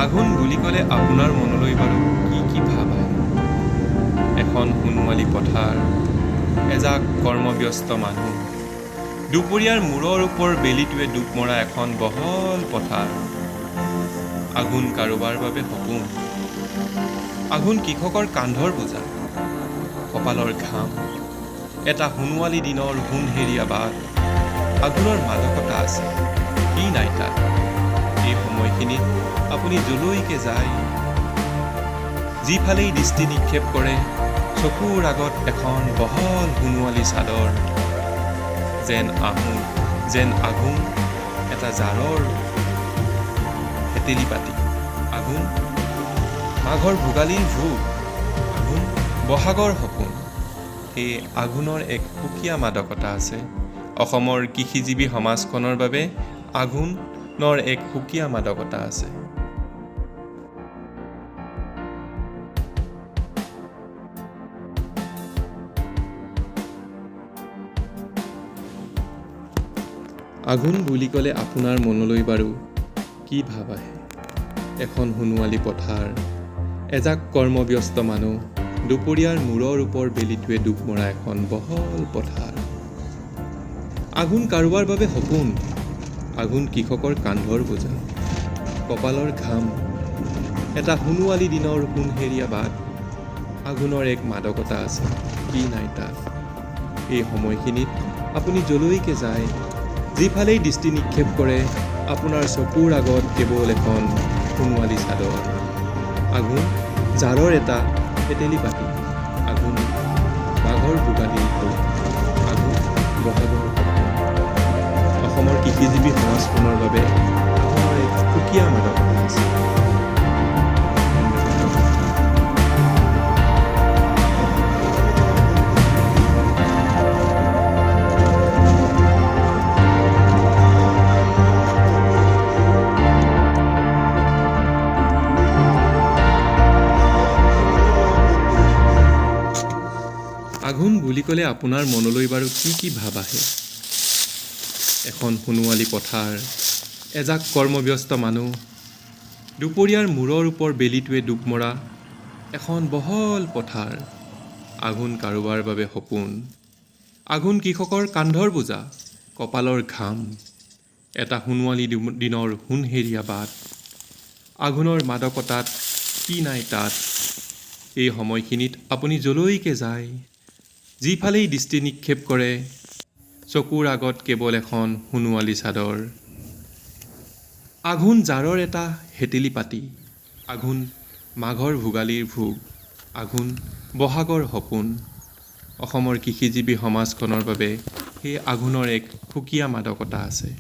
আঘোণ বুলি ক'লে আপোনাৰ মনলৈ বাৰু কি কি ভাৱ আহে? এখন সোণোৱালী পথাৰ, এজাক কৰ্মব্যস্ত মানুহ, দুপৰীয়াৰ মূৰৰ ওপৰ বেলিটোৱে ডুব মৰা এখন বহল পথাৰ। আঘোণ কাৰোবাৰ বাবে সপোন, আঘোণ কৃষকৰ কান্ধৰ বোজা, কপালৰ ঘাম, এটা সোণোৱালী দিনৰ সোণসেৰীয়া বাট। আঘোণৰ মাদকতা আছে, কি নাই তাত? এই সময়খিনিত আপুনি যলৈকে যায়, যিফালেই দৃষ্টি নিক্ষেপ কৰে, চকুৰ আগত এখন বহল সোণোৱালী চাদৰ, যেন আঘোণ এটা জাৰৰ শেতেলি পাতি। আঘোণ মাঘৰ ভোগালীৰ ভোগ, আঘোণ বহাগৰ সপোন। সেয়ে আঘোণৰ এক সুকীয়া মাদকতা আছে। অসমৰ কৃষিজীৱী সমাজখনৰ বাবে আঘোণৰ এক সুকীয়া মাদকতা আছে। আঘোণ বুলি ক'লে আপোনাৰ মনলৈ বাৰু কি ভাৱ আহে? এখন সোণোৱালী পথাৰ, এজাক কৰ্মব্যস্ত মানুহ, দুপৰীয়াৰ মূৰৰ ওপৰ বেলিটোৱে ডুব মৰা এখন বহল পথাৰ। আঘোণ কাৰোবাৰ বাবে সপোন, আঘোণ কৃষকৰ কান্ধৰ বোজা, কপালৰ ঘাম, এটা সোণোৱালী দিনৰ সোণসেৰীয়া বাট। আঘোণৰ এক মাদকতা আছে, কি নাই তাত? এই সময়খিনিত আপুনি যলৈকে যায়, যিফালেই দৃষ্টি নিক্ষেপ কৰে, আপোনাৰ চকুৰ আগত কেৱল এখন সোণোৱালী চাদৰ। আঘোণ জাৰৰ এটা শেতেলি পাতি, আঘোণ মাঘৰ ভোগালীৰ ভোগ, আঘোণ বহাগৰ সপোন। অসমৰ কৃষিজীৱী সমাজখনৰ বাবে আঘোণৰ এক সুকীয়া মাদকতা আছে। আঘোণ বুলি ক'লে আপোনাৰ মনলৈ বাৰু কি কি ভাৱ আহে? এখন সোণোৱালী পথাৰ, এজাক কৰ্মব্যস্ত মানুহ, দুপৰীয়াৰ মূৰৰ ওপৰ বেলিটোৱে ডুব মৰা এখন বহল পথাৰ। আঘোণ কাৰোবাৰ বাবে সপোন, আঘোণ কৃষকৰ কান্ধৰ বোজা, কপালৰ ঘাম, এটা সোণোৱালী দিনৰ সোণসেৰীয়া বাট। আঘোণৰ মাদকতাত কি নাই তাত? এই সময়খিনিত আপুনি যলৈকে যায়, যিফালেই দৃষ্টি নিক্ষেপ কৰে, চকুৰ আগত কেৱল এখন সোণোৱালী চাদৰ। আঘোণ জাৰৰ এটা শেতেলি পাতি, আঘোণ মাঘৰ ভোগালীৰ ভোগ, আঘোণ বহাগৰ সপোন। অসমৰ কৃষিজীৱী সমাজখনৰ বাবে সেই আঘোণৰ এক সুকীয়া মাদকতা আছে।